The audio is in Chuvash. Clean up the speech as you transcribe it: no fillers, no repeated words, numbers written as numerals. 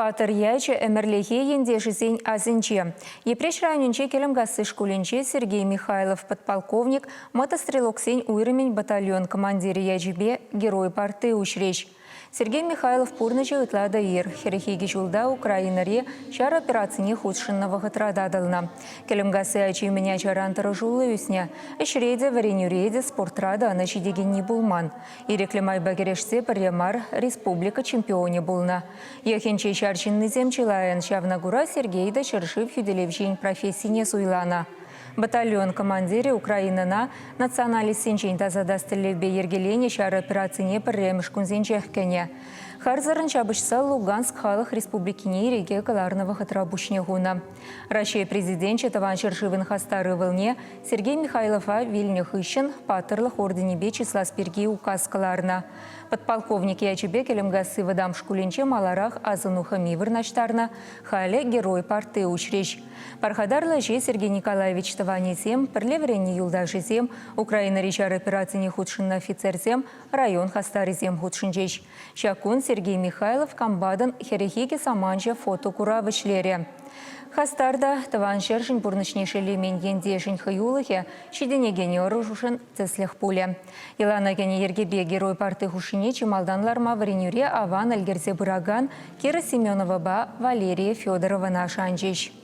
Паттӑр ячӗ ӗмӗрлӗхе ентешӗсен асӗнче. Йӗпреҫ районӗнчи Кӗлӗмкасси шкулӗнче Сергей Михайлов подполковник мотострелоксен уйрӑмӗн батальон командирӗ ячӗпе Герой партти уҫрӗҫ. Сергей Михайлов пурнӑҫӗ ытла та ир, 42 ҫулта Украинӑри ҫар операцине хутшӑннӑ вӑхӑтра татӑлнӑ. Кӗлӗмкасси ачи мӗн ачаран тӑрӑшуллӑ ӳснӗ. Ӗҫре те, вӗренӳре те, спортра та ӑна ҫитекенни пулман. Ирӗклӗ майпа кӗрешсе пӗрре мар республика чемпионӗ пулнӑ. Йӑхӗнче ҫар ҫыннисем чылайӑн, ҫавна кура Сергей та ҫӗршыв хӳтӗлевҫин профессине суйланӑ. Батальон командирӗ Украинӑна националистсенчен тасатас тӗллевпе йӗркеленӗ ҫар операцине пӗрремӗш кунсенчех кӗнӗ. Харсӑррӑн ҫапӑҫса Луганск Халӑх Республикине ирӗке кӑларнӑ вӑхӑтра пуҫне хунӑ. Раҫҫей Президенчӗ Тӑван ҫӗршывӑн хастар ывӑлне Сергей Михайлова вилнӗ хыҫҫӑн Паттӑрлӑх орденӗпе чыслас пирки указ кӑларнӑ. Подполковник ячӗпе Кӗлӗмкасси вӑтам шкулӗнче маларах асӑну хӑми вырнаҫтарнӑ, халӗ Герой партти уҫрӗҫ. Пархатарлӑ ӗҫе Сергей Николаевич тӑванӗсем, пӗрле вӗреннӗ юлташӗсем, Украинӑри ҫар операцине хутшӑннӑ офицерсем, район хастарӗсем хутшӑнчӗҫ. Ҫак кун Сергей Михайлов комбатӑн 42 саманчӗ фотокурав ӗҫлерӗ. Хастар та тӑван ҫӗршӗн пурнӑҫне шеллемен ентешӗн хӑюлӑхӗ ҫитӗнекен ӑрушӑн тӗслӗх пулӗ. Йӑлана кӗнӗ йӗркепе Герой парти хушшине чи малтан ларма вӗренӳре аван ӗлкӗрсе пыракан Кира Семеновапа Валерия Федоровӑна шанчӗҫ.